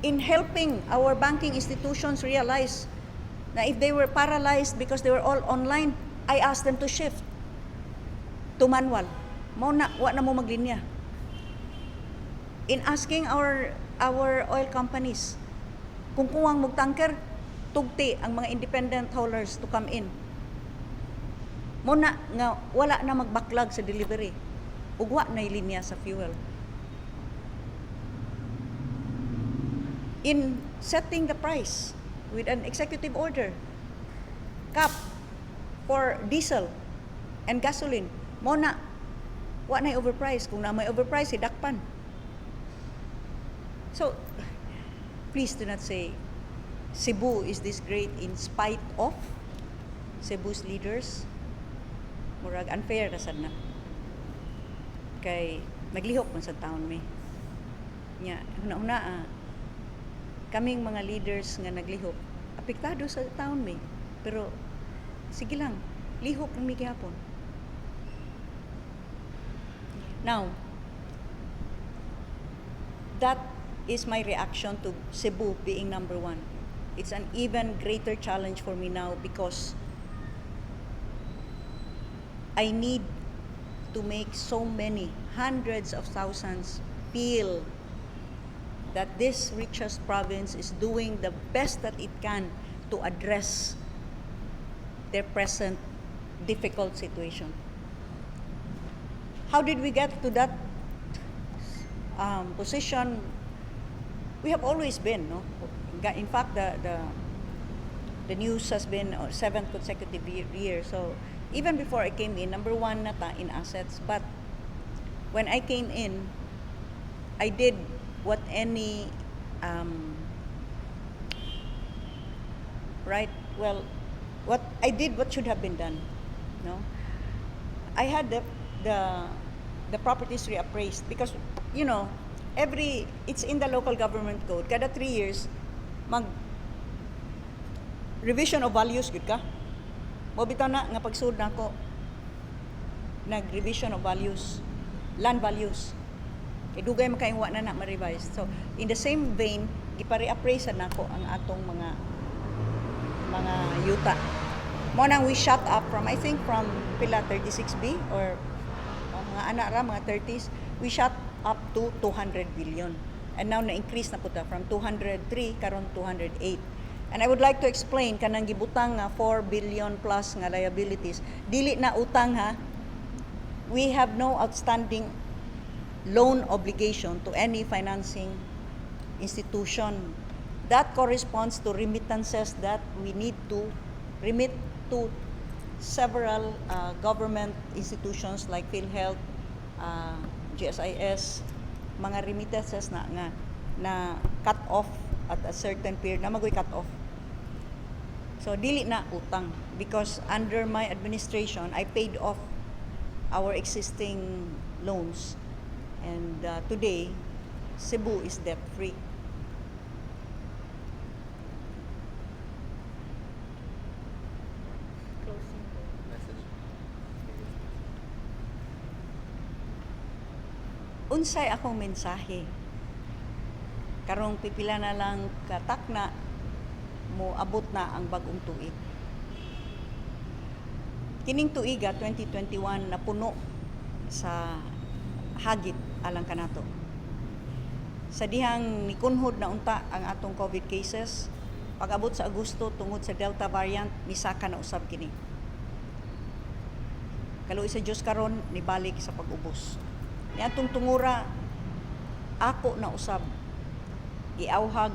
in helping our banking institutions realize na if they were paralyzed because they were all online, I asked them to shift to manual. Mao na, wa na mo maglinya. In asking our oil companies, kung kuwang mog tanker, tugti ang mga independent haulers to come in. Mao na nga wala na magbacklog sa delivery. Ug wa na linya sa fuel. In setting the price with an executive order, cap for diesel and gasoline, mao na wa na overprice. Kung naa may overprice, hidakpan. So, please do not say Cebu is this great in spite of Cebu's leaders. Murag unfair ra sad na. Kay naglihok man sa taon mi. Nya, huna-huna kaming mga leaders nga naglihok, apektado sa taon mi. Pero sige lang, lihok mi gihapon. Now, that is my reaction to Cebu being number one. It's an even greater challenge for me now because I need to make so many hundreds of thousands feel that this richest province is doing the best that it can to address their present difficult situation. How did we get to that position? We have always been, no? In fact, the news has been seventh consecutive year. So even before I came in, number one na ta in assets. But when I came in, I did what any right? Well, what I did what should have been done. No, I had the properties reappraised because every it's in the local government code. Kada 3 years, mag revision of values gud ka. Mao bitaw na nga pagsud nako, nag revision of values, land values. Kay dugay man kayong wa na na ma-revise. So, in the same vein, gipare-appraise nako ang atong mga yuta. Mao nang we shot up from, I think, from pila, 36B or mga ana ra, mga 30s, we shot up to 200 billion. And now na-increase na pud ta from 203 karon 208. And I would like to explain kanang gibutang nga 4 billion plus nga liabilities. Dili na utang ha. We have no outstanding loan obligation to any financing institution. That corresponds to remittances that we need to remit to several government institutions like PhilHealth, GSIS, mga remittances na nga na cut off at a certain period na magoy cut off. So dili na utang because under my administration I paid off our existing loans and today Cebu is debt free.
Closing po.
Message.
Unsay akong mensahe? Karong pipila na lang katakna mo abot na ang bagong tuig. Kining tuiga 2021 napuno sa hagit alang kanato. Sa dihang nikunhod na unta ang atong COVID cases, pag-abot sa Agosto tungod sa Delta variant, misaka na usab kini. Kaluoy sa Dios karon nibalik sa pag-ubos. Niadtong tungura ako na usab giawhag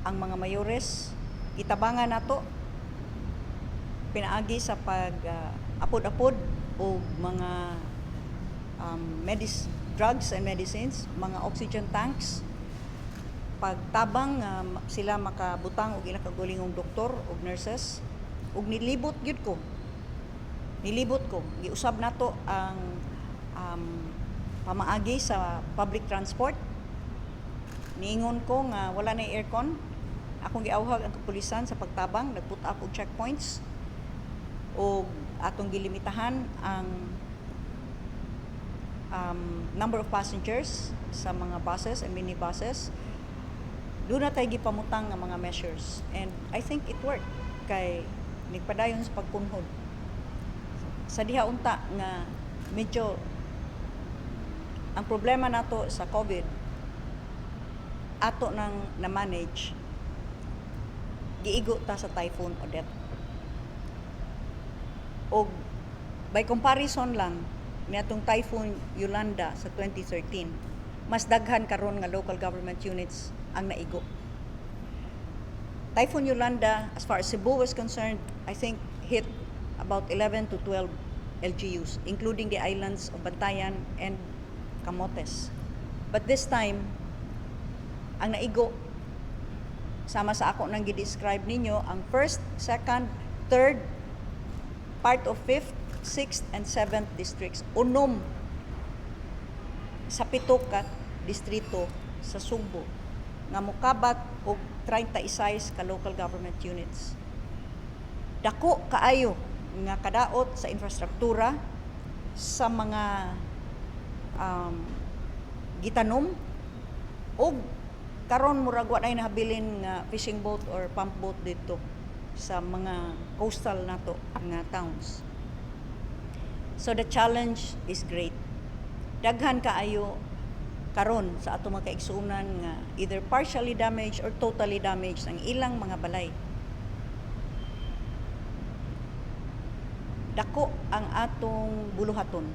ang mga mayores, gitabangan nato pinaagi sa pag apod-apod og mga drugs and medicines, mga oxygen tanks, pagtabang sila makabutang og ilang kaugalingong doktor og nurses, ug nilibot gyud ko. Nilibot ko. Giusab nato ang pamaagi sa public transport. Niingon ko nga wala na aircon. Akong giawhag ang kapulisan sa pagtabang, nagput up og checkpoints og atong gilimitahan ang number of passengers sa mga buses and minibuses. Duna tay gipamutang nga mga measures and I think it worked kay nagpadayon sa pagkunhod. Sa diha unta nga medyo ang problema nato sa COVID ato nang na-manage, giigo ta sa Typhoon Odette. Og by comparison lang, niadtong Typhoon Yolanda sa 2013, mas daghan karon nga local government units ang naigo. Typhoon Yolanda, as far as Cebu was concerned, I think hit about 11 to 12 LGUs, including the islands of Bantayan and Camotes. But this time, ang naigo, sama sa ako nang gi-describe ninyo, ang first, second, third, part of fifth, sixth, and seventh districts. 6 sa 7 ka distrito sa Sugbo nga mokabat og 36 ka local government units. Dako kaayo nga kadaot sa infrastruktura sa mga gitanom og karon murag wa nay nahabilin nga fishing boat or pump boat dito sa mga coastal nato nga towns. So the challenge is great. Daghan kaayo karon sa ato mga kaigsuonan nga either partially damaged or totally damaged ang ilang mga balay. Dako ang atong buluhaton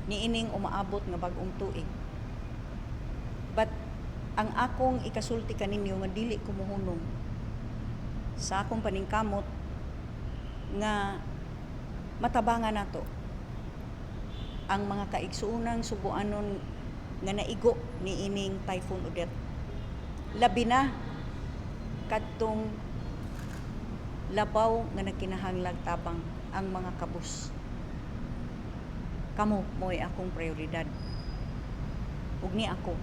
niining umaabot nga bag-ong tuig. But ang akong ikasulti kaninyo nga dili ko mohunong sa akong paningkamot nga matabangan nato ang mga kaigsuonang Subuanon nga naigo niining Typhoon Odette. Labi na kadtong labaw nga nagkinahanglag tabang, ang mga kabus. Kamo mo'y akong prioridad. Ug ni ako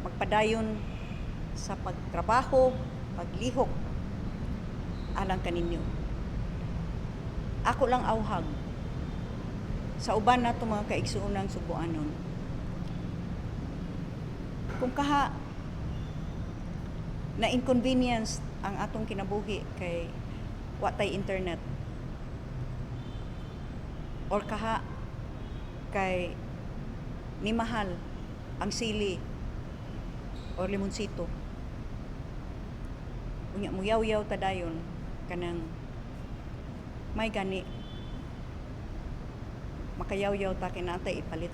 magpadayon sa pagtrabaho, paglihok alang kaninyo. Ako lang awhag sa uban nato mga kaigsuonang Subuanon. Kung kaha na inconvenience ang atong kinabuhi kay wa tay internet or kaha kay ni mahal ang sili or limonsito, unya muyaw-yaw ta dayon, kanang may gani makayaw-yaw ta kay naa tay ipalit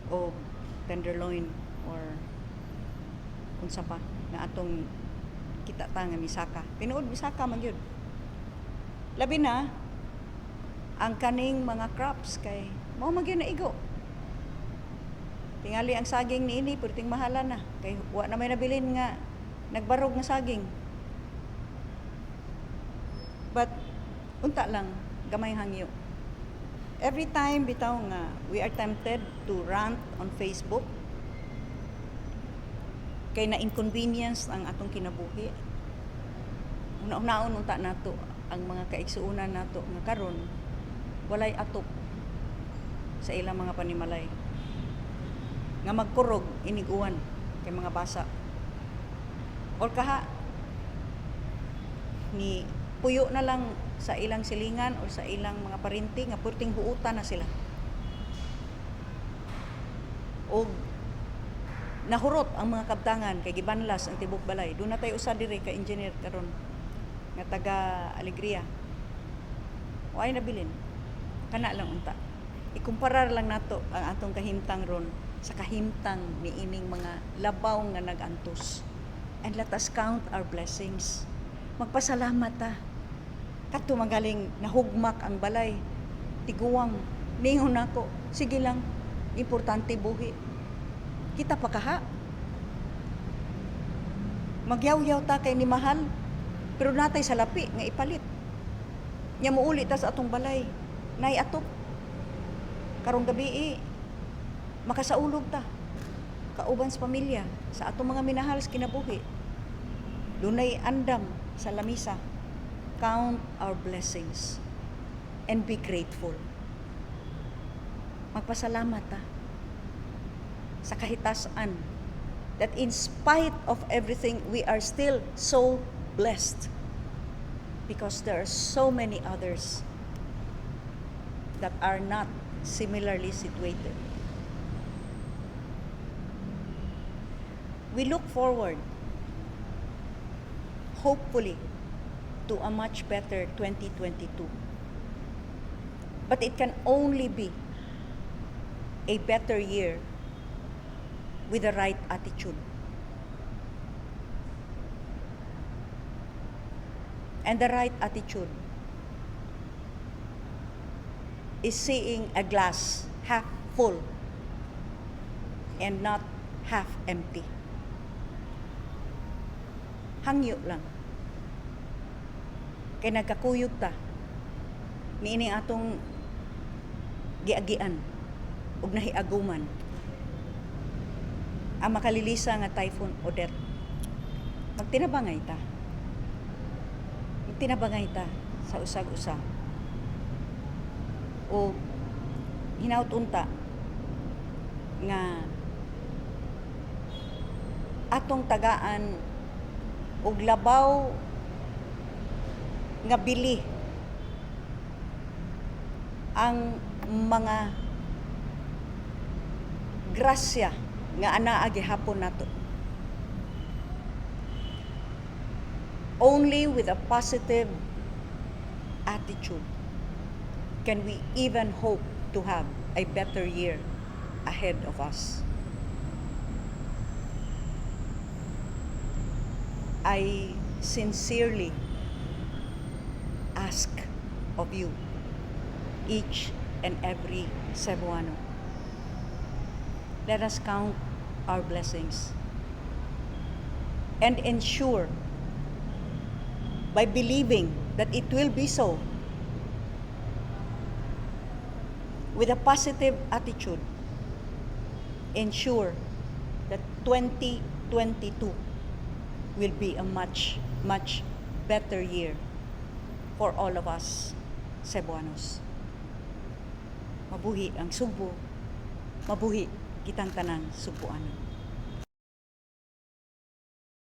o tenderloin or unsa pa nga atong kita ta nga misaka. Tinuod, misaka man gyud. Labi na ang kaning mga crops kay mao man gyud naigo. Tingali ang saging niini perting mahala na kay wa na may nabilin nga nagbarog nga saging. But unta lang gamay hangyo. Every time bitaw nga we are tempted to rant on Facebook kay na inconvenience ang atong kinabuhi, una-unaon unta nato ang mga kaigsuonan nato nga karon walay atop sa ilang mga panimalay, nga magkurog inig-uwan kay mga basa, or kaha ni puyo na lang sa ilang silingan or sa ilang mga parinti nga perting huutan na sila og nahurot ang mga kabtangan kay gibanlas ang tibok balay. Duna tay usa diri ka engineer karon nga taga Alegria. Way nabilin. Kana lang unta. Ikumparar lang nato ang atong kahimtang ron sa kahimtang niining mga labaw nga nag-antos. And let us count our blessings. Magpasalamat ta. Kadto magaling nahugmak ang balay. Tiguang ningon nako, sige lang, importante buhi. Kita pa kaha. Magyaw-yaw ta kay ni mahal, pero natay salapi nga ipalit. Nya muuli ta sa atong balay, nay atop. Karong gabi makasaulog ta kauban sa pamilya, sa atong mga minahal sa kinabuhi. Dunay andam sa lamisa. Count our blessings and be grateful. Magpasalamat ta sa kahitasan that in spite of everything, we are still so blessed because there are so many others that are not similarly situated. We look forward, hopefully, to a much better 2022. But it can only be a better year with the right attitude. And the right attitude is seeing a glass half full and not half empty. Hangyo lang. Kay nagkakuyog ta niini atong giagian ug nahiaguman ang makalilisa nga Typhoon Odette. Magtinabangay ta. Magtinabangay ta sa usag-usa. O hinaut unta nga atong tagaan og labaw nga bili ang mga grasya nga anaa gihapon nato. Only with a positive attitude can we even hope to have a better year ahead of us. I sincerely ask of you, each and every Cebuano, let us count our blessings and ensure by believing that it will be so with a positive attitude, ensure that 2022 will be a much, much better year for all of us Cebuanos. Mabuhi ang Sugbo, mabuhi kitang tanan Sugboano.